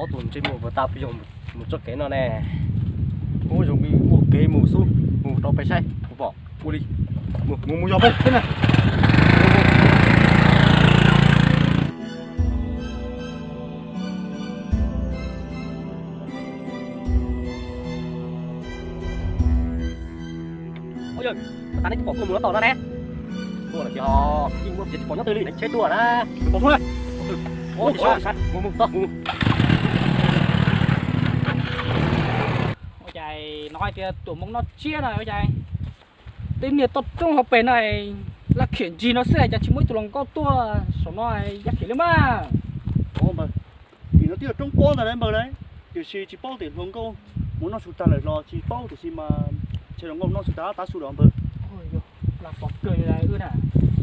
Tus ntsej muag puas tau peb yog mus txoj kev no ne? Ua zoo mus ua kev mus xwb, mus rau pem saib puas pom. Ua li, mus mus mus yog peb xwb na. Ua yog, tas nej twb pom tuaj mus no tom no ne. Tuaj lawm tiag, yeej muaj tsis pom nyob twg li, tsheb tuaj na. Pom tuaj. Mus mus mus. Ua cas no hais tias tuam hmoov noj tsiab no ua cas tej niag toj roob hauv pes no laj khiam ntsig no xwb cas tsis muaj ib tug hluas nkauj tuaj saum no yaj khiam li mas. Tim no twb yog roob pob ntag na npawg na, tiam sis tsis paub tias hluas nkauj mus noj su tag lawm los tsis paub, tiam sis mas ntshe hluas nkauj noj su tag tab su los npawg.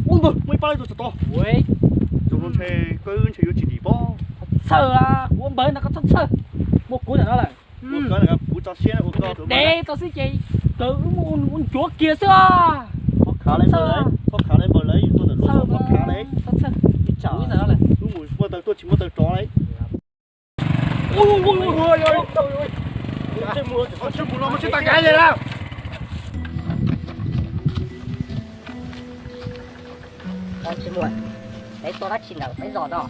Ua npawg, muaj ib pab ib tug txog tod. Zoo no ntshe koj wb ntshe yuav tsis dim pob. Txhawj, kuv ua npawg ntawd koj txhob txhawj. Muaj kuv ntawm no lawm. Kuv tso siab ua koj dev tau xwb ces kawg wb muab ua ncuav kiag xwb. Txhob khav li npawg lawv, txhob khav li npawg lawv, yus tuaj ntawm luag txhob khav li. Ib tsam wb mus muaj taw tuaj tsis muaj taw rov li. Peb tuaj dab tsi ntawm peb zos no?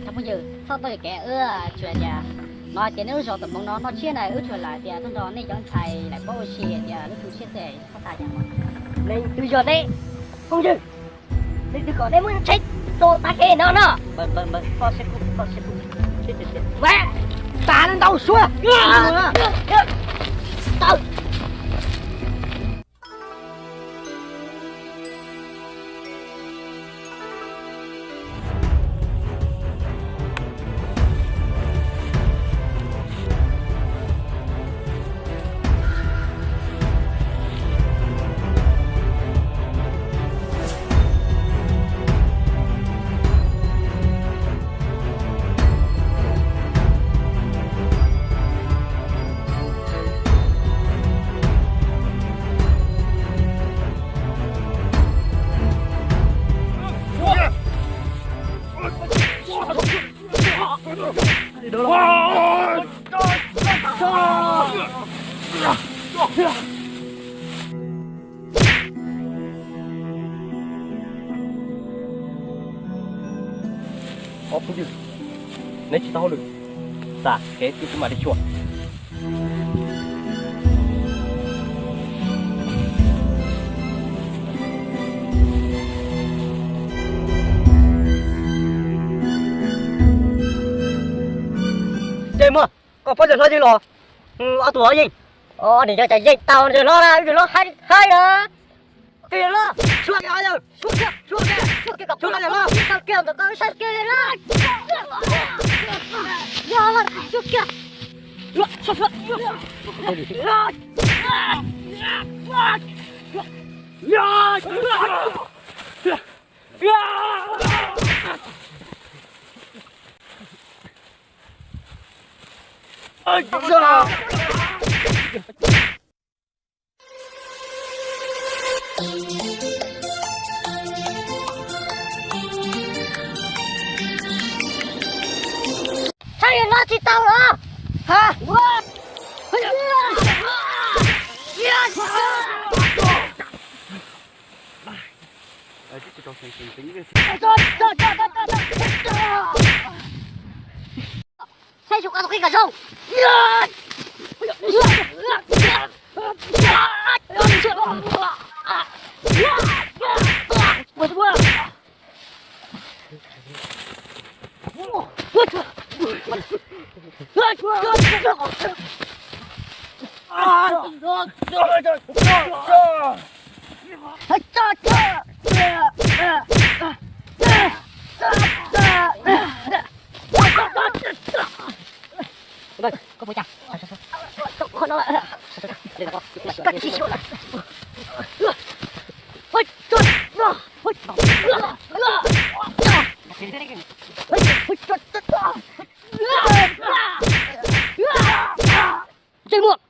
Cov phooj ywg, txhob tuaj yuam kev, wb tsuas tias no hais tias nej lub zos tuam hmoov no noj tsiab na, wb tsuas lam tias tuaj nrog nej cov ntxhais lam paub ua si tias lub tu siab xwb, txhob tas cas. Leej twg yog nej phooj ywg? Leej twg kom nej muab tsheb rau tav kev no no? Npawg, npawg, npawg, koj siab kub, koj siab kub. Ua, tas no ntau suab. Ob phooj ywg, neb tsis tau hauj lwm, xav kev twb kuv mam li xyuas. Ces muaj koj phob ywg hlob yeej los, ob tug hlob yeej, nim no cas yeej tau ywg hlob na, ywg hlob haib haib na. Ywg hlob, suav kiag, suav kiag, suav kiag, suav kiag, suav kiag, suav kiag. Saib no tsis tau los. Saib sum koj tus qij kom zoo. Ntsej muag,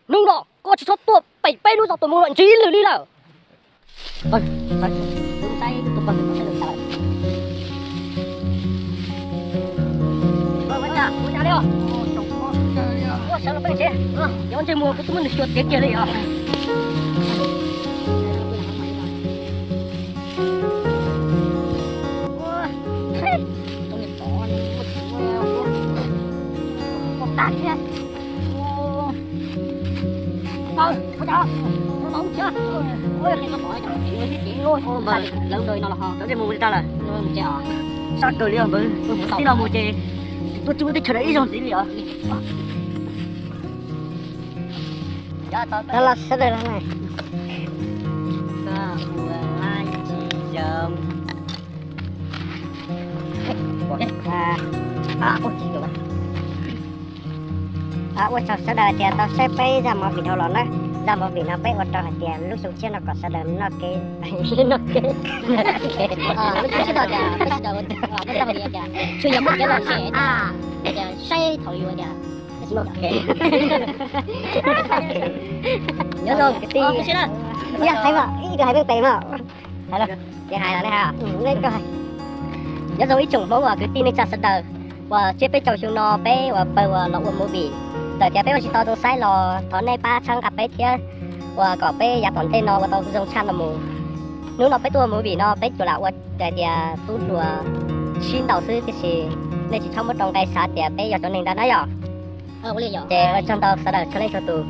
hnub no koj tsis txhob tuaj pem peb lub zos tuam hmoov ntxiv ib lwm li lawm. Saib tus pog ntawd saib lawm cas lawm. Ua sawv los peb ntshe, yuav ntsej muag kuv twb muab nws xyuas tiav kiag li os. Lawv nrog no los ho cov ntsej muag mus li tag lawm. Sab kawg li os npawg, tib lo mus ces tuaj tsuj teb chaws no ib zaug ntxiv li os. Los sawv daws los na. Ua tsaug sawv daws tias tau saib peb zaj movie dhau los na. Zaj movie no peb ua rau hais tias lub xyoo tshiab no kom sawv daws noj kev, noj kev. Lub xyoo tshiab no tias peb sawv daws ua tsaug tias tsuas yog muaj kev lom zem tias saib thaum yus tias noj kev. Nyob zoo kwv tij, yog hais mas ib tug hais meej pem mas. Hais los, ces hais los nej hais. Nyob zoo ib tsoom Hmoob uas kwv tij neej tsa sawv daws, uas tsiab peb caug xyoo no peb uas pawg uas los ua movie, txawm tias peb ua tsis tau zoo saib los thov nej pab txhawb nqa peb thiab. Uas kom peb yav tom ntej no ua tau zoo tshaj no mus. Hnub no peb tuaj ua movie no peb tsuas lam ua hais tias tub hluas sib ntaus xwb tiam sis nej tsis txhob muab rau nqe xav tias peb yog cov neeg ntawd na yom. Ces ua tsaug ntau sawv daws txhua leej txhua tus.